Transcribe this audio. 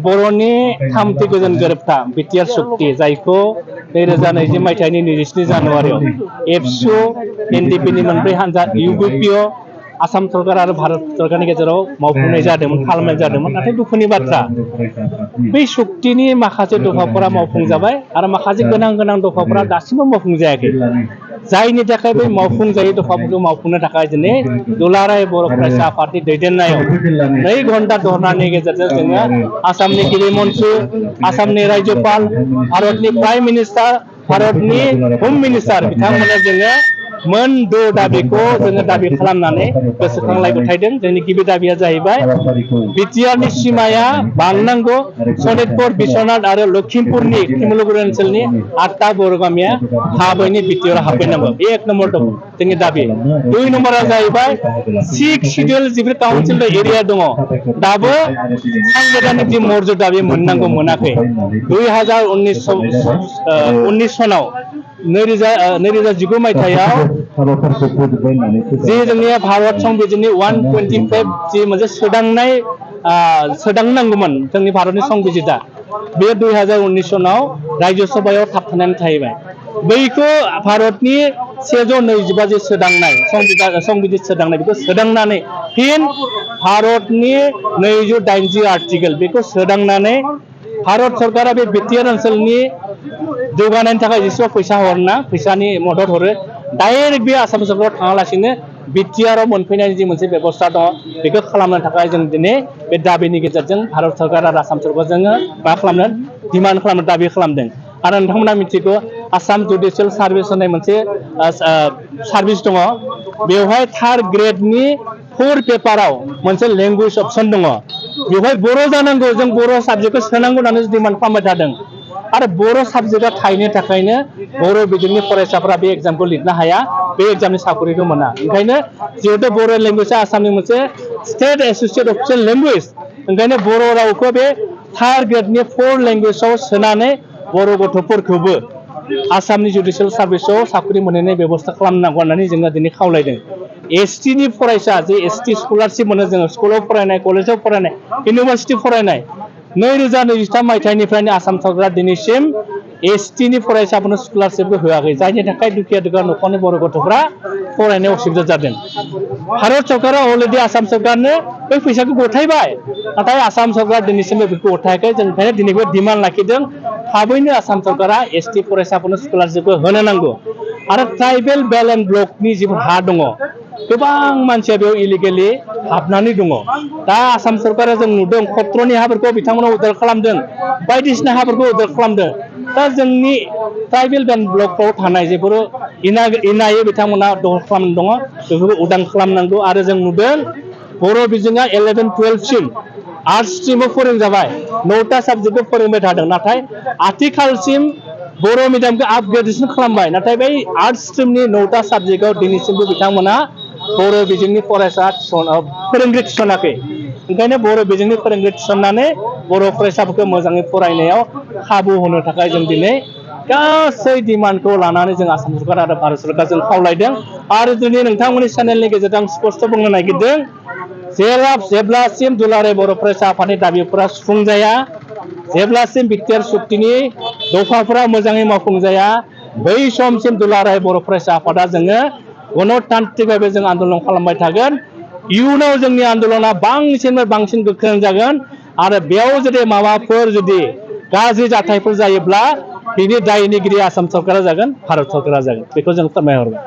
बर'नि थामथि गोजोन गोरोबथा बिटिआर सुक्ति जायखौ 2020 मायथाइनि 27 जानुवारियाव एबसु एनडिपिनि मोनब्रै हानजा इउपिपिअ आसाम सरकार आरो भारत सरकारनि गेजेराव मावफुंनाय जादोंमोन खालामनाय जादोंमोन नाथाय दुखुनि बाथ्रा बै सुक्तिनि माखासे दफाफोरा मावफुंजाबाय आरो माखासे गोनां गोनां दफाफोरा दासिमबो मावफुंजायाखै जायनि थाखाय बै मावफुंजायै दफाफोरखौ मावफुंनो थाखाय दिनै दुलाराय बर' फरायसा आफादनि दैदेननायाव 2 घन्टा धरनानि गेजेरजों जोङो आसामनि गिबि मन्थ्रि आसामनि राज्यपाल भारतनि प्राइम मिनिस्टार भारतनि होम मिनिस्टार बिथांमोना जोङो मोन द' दाबिखौ जोङो दाबि खालामनानै गोसोखांलाय गथायदों जोंनि गिबि दाबिया जाहैबाय बिटिआरनि सिमाया बांनांगौ सनितपुर बिश्वनाथ आरो लखिमपुरनि तिमुलुगुरि ओनसोलनि 8टा बर' गामिया थाबैनो बिटिआर हाबफैनांगौ बे 1 नम्बर दं जोंनि दाबि 2 नम्बरा जाहैबाय 6 शिडिउल जिब्रै काउन्सिल एरिया दङ दाबो साংবিধাनिक जि मर्यादा बे मोननांगौ मोनाखै 2019 सनाव 2019 मायथाइयाव जे जोंनि भारत संबिजिरनि 125 जि मोनसे सोदांनांगौमोन जोंनि भारतनि संबिजिरा बे 2019 सनाव राज्य सभायाव थाबथानानै थाहैबाय बैखौ भारतनि 125 जे सोदांनाय संबिजिर सोदांनाय बेखौ सोदांनानै फिन भारतनि 280 आर्टिकेल बेखौ सोदांनानै भारत सरकारा बे बिटिआर ओनसोलनि जौगानायनि थाखाय जेसेबां फैसा हरना फैसानि मदद हरो डाइरेक्ट बे आसाम सरकाराव थाङालासिनो बिटिआरआव मोनफैनायनि जि मोनसे बेबस्था दङ बेखौ खालामनो थाखाय जों दिनै बे दाबिनि गेजेरजों भारत सरकार आरो आसाम सरकारजों मा खालामनो डिमान्ड खालामनो दाबि खालामदों आरो नोंथांमोना मिथिगौ आसाम जुडिशियेल सार्भिस होननाय मोनसे सार्भिस दङ बेवहाय 3rd ग्रेडनि 4 पेपाराव मोनसे लेंगुवेज अपसन दङ बेवहाय बर' जानांगौ जों बर' साबजेक्टखौ सोनांगौ होननानै डिमान्ड खालामबाय थादों आरो बर' साबजेक्टआ थाहैनो थाखायनो बर' बिजोंनि फरायसाफोरा बे एग्जामखौ लिरनो हाया बे एग्जामनि साकरिखौ मोना ओंखायनो जिहेतु बर' लेंगुवेजआ आसामनि मोनसे स्टेट एसोसिएटेड अफिसियेल लेंगुवेज ओंखायनो बर' रावखौ बे 3rd ग्रेडनि 4 लेंगुवेजाव सोनानै बर' गथ'फोरखौबो आसामनि जुडिशियेल सार्भिसाव साकरि मोननायनि बेबस्था खालामनांगौ होननानै जोङो दिनै खावलायदों एसटिनि फरायसा जे एसटि स्कलारशिप मोनो जोङो स्कुलाव फरायनाय कलेजाव फरायनाय इउनिभार्सिटि फरायनाय 2023 मायथाइनिफ्रायनो आसाम सरकारा दिनैसिम एसटिनि फरायसाफोरनो स्कलारशिपबो होआखै जायनि थाखाय दुखिया दुखिया न'खरनि बर' गथ'फ्रा फरायनायाव असुबिदा जादों भारत सरकारा अलरेडि आसाम सरकारनो बै फैसाखौ गथायबाय नाथाय आसाम सरकारा दिनैसिमबो बेखौ गथायाखै जों ओंखायनो दिनैबो डिमान्ड लाखिदों थाबैनो आसाम सरकारा एसटि फरायसाफोरनो स्कलारशिपखौ होनो नांगौ आरो ट्राइबेल बेल्ट एन्ड ब्लकनि जि हा दङ गोबां मानसिया बेयाव इलिगेलि हाबनानै दङ दा आसाम सरकारा जों नुदों खत्रनि हाफोरखौ बिथांमोना उद्धार खालामदों बायदिसिना हाफोरखौ उद्धार खालामदों दा जोंनि ट्राइबेल बेल्ट ब्लकफ्राव थानाय जेफोर इनायै बिथांमोना दखल खालामनानै दङ बेफोरखौ उदां खालामनांगौ आरो जों नुदों बर' बिजोङा 11-12 सिम आर्ट्स स्ट्रिमाव फोरोंजाबाय 9टा साबजेक्टखौ फोरोंबाय थादों नाथाय आथिखालसिम बर' मिडियामखौ आपग्रेडेसन खालामबाय नाथाय बै आर्ट्स स्ट्रिमनि 9टा साबजेक्टआव दिनैसिमबो बिथांमोना बर' बिजोंनि फरायसा फोरोंगिरि थिसनाखै ओंखायनो बर' बिजोंनि फोरोंगिरि थिसननानै बर' फरायसाफोरखौ मोजाङै फरायनायाव खाबु होनो थाखाय जों दिनै गासै डिमान्डखौ लानानै जों आसाम सरकार आरो भारत सरकारजों खावलायदों आरो दिनै नोंथांमोननि चेनेलनि गेजेरजों स्पष्ट बुंनो नागिरदों जेब्लासिम दुलाराय बर' फरायसा आफादनि दाबिफोरा सुफुंजाया जेब्लासिम बिटिआर सुक्तिनि दफाफोरा मोजाङै मावफुंजाया बै समसिम दुलाराय बर' फरायसा आफादा जोङो गणतान्त्रिक भाबै जों आन्दलन खालामबाय थागोन इयुनाव जोंनि आन्दलना बांसिननिफ्राय बांसिन गोख्रों जागोन आरो बेयाव जुदि माबाफोर जुदि गाज्रि जाथायफोर जायोब्ला बिनि दायनिगिरि आसाम सरकारा जागोन भारत सरकारा जागोन बेखौ जों फोरमायहरबाय।